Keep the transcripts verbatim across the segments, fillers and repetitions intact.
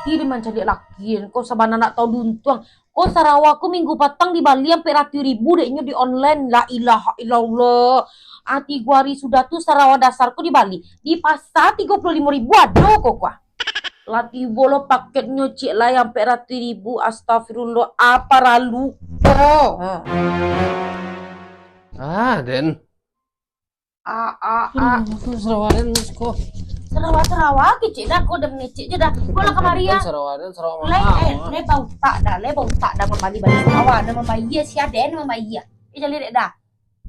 Kiri mancaliak laki, ko sabana nak tau luntuang. Ko sarawa ko minggu patang dibali ampek ratuih ribu dek nyo di online. La ilaha illallah. Ah, tigo hari sudah tu sarawa dasar ko dibali. Di pasa tigo puluah limo ribu ado ko kuah. Lah tibo lo paketnyo cek lai ampek ratuih ribu. Astagfirullah, apa paralu ko? Ha. Ah, Den. Ah, ah, ah. Aduh, tu sarawa Den, Mas, ko. Sarawa-sarawa kecek dah, ko dah mengecek je dah. Ko lah kamari ah. Sarawa Den, sarawa Lai, mahal. Eh, lai bautak dah, lai bautak dah mambali-bali sarawa, dah mambayia sia den mambayia. Eh, jaleh dek dah.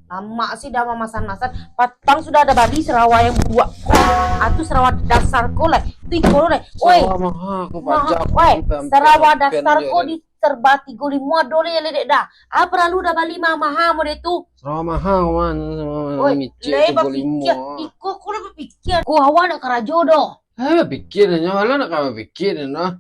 Lamak sih dah mamasan-masan. Patang sudah ada bali sarawa yang buak ko. Ah, tu sarawa dasar ko lai. Tu iko lai. Oi, Sarawa mahal, ko Maha, pajak. woi, Sampai-sampai sarawa sampai dasar je, ko Den. Di serba tigo limo ado lai, jaleh dek dah. Ah, paralu dah bali mahal-mahal model tu. Sarawa mahal, man. Oi, Micik lai tigo limo. Bapikia. Iko ko lah bapikia. Ko awak nak karajo doh. Eh, bapikia dah nyo, alah nak ka bapikia dah nah.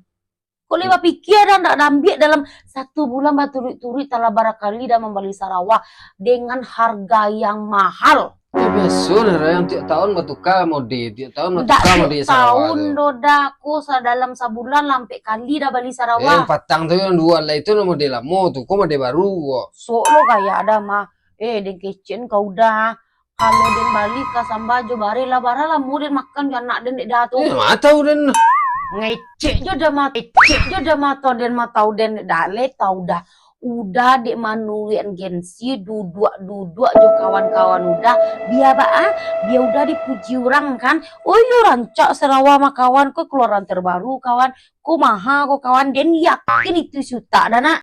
Ko lai bapikia dah, nak ambiak dalam satu bulan baturuik-turuik talah barakali dah mambali sarawa dengan harga yang mahal. Ya, biaso lah, Rai, yang tiap tahun batukar model, tiap tahun Ndak batukar tiap model sarawa tahun tu. Doh dah, ko sa-, dalam sabulan lah ampek kali dah bali Eh, sarawa. yang patang tu yang dua lai tu lah model lamo tu, ko model baru ko. Sok lo gaya dah mah. Eh, den kecek kau dah. Kalau den bali ka samba jo bareh lah, bareh lah mau den makan jo anak den dek dah tu. Eh, ma tau den. Ngecek jo dah mah, ngecek jo dah mah tau den mah tau den dek dah, lai tau dah. Udah dek manuruik gengsi, duduak-duduak jo kawan-kawan udah. Bia baa, bia udah dipuji urang kan. Oh iyo, rancak sarawa mah kawan, ko keluaran terbaru kawan. Ko maha ko kawan, den yakin itu si utak dah nak.